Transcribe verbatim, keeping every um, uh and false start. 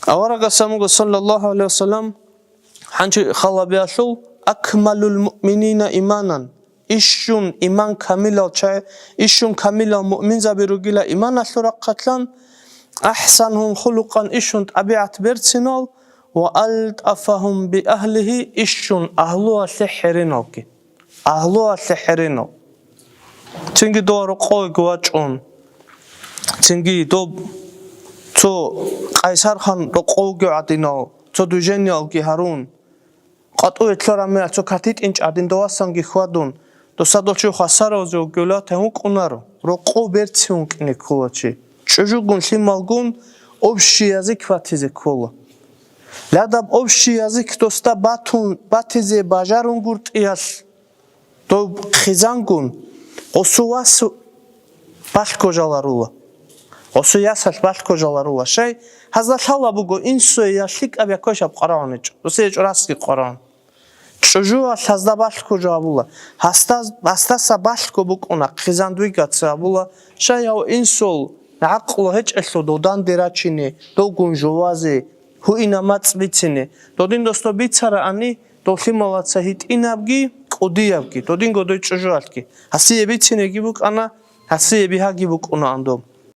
Аварагас абун буго, саллаллагьу гӀалайгьи ва саллам, гьанже халабиялъул: «Акмалул муъминина иманан», ищун иман камилал чагӀи, ищун камилал муъминзаби ругила иманалъул рахъалъан, «ахсанугьум хулукъан», ищун тӀабигӀат берцинал, «ва алтӀафугьум би агьлигьи», ищун агьлуялъе хӀериналги. Агьлуялъе хӀеринал. Цинги дова рокъовеги вачӀун, цинги доб цо Къайсархан рокъовги гӀадинал, цо движениялги гьарун, къватӀуве лъорамиялъ цо катитӀинчӀ гӀадин довасанги хьвадун, доса дол чи хвасаравзе вугевлъи вукӀунаро, рокъов берцин вукӀине ккола чи. ЧӀужугун лъималгун общий язык батизе ккола. Ладаб общий язык досда батун, батизе бажарунгуртӀиялъ, доб хъизангун, гъосу вас балъго жаларула. Гъосу ясалъ балъго жаларула. Щай, гьазда лъала буго, инсуе я лъикӀаб, я квешаб къварагӀун гьечӀо. Досие гьечӀо расги къварагӀун. ЧӀужуялъ гьазда балъго жо абула. Гьасда, гьасдаса балъго букӀуна, хъизан дуйгаца абула. Щай гьав инсул гӀакълу гьечӀелъул доданде рачине, довгун жувазе, гьуинаб мацӀ бицине. Додин досда бицараани, дол лъималаца гьитӀинабги, кӀудиябги, додинго дой чӀужуялъги. Гьасие бицинеги букӀана, гьасие бигьаги букӀунаан доб.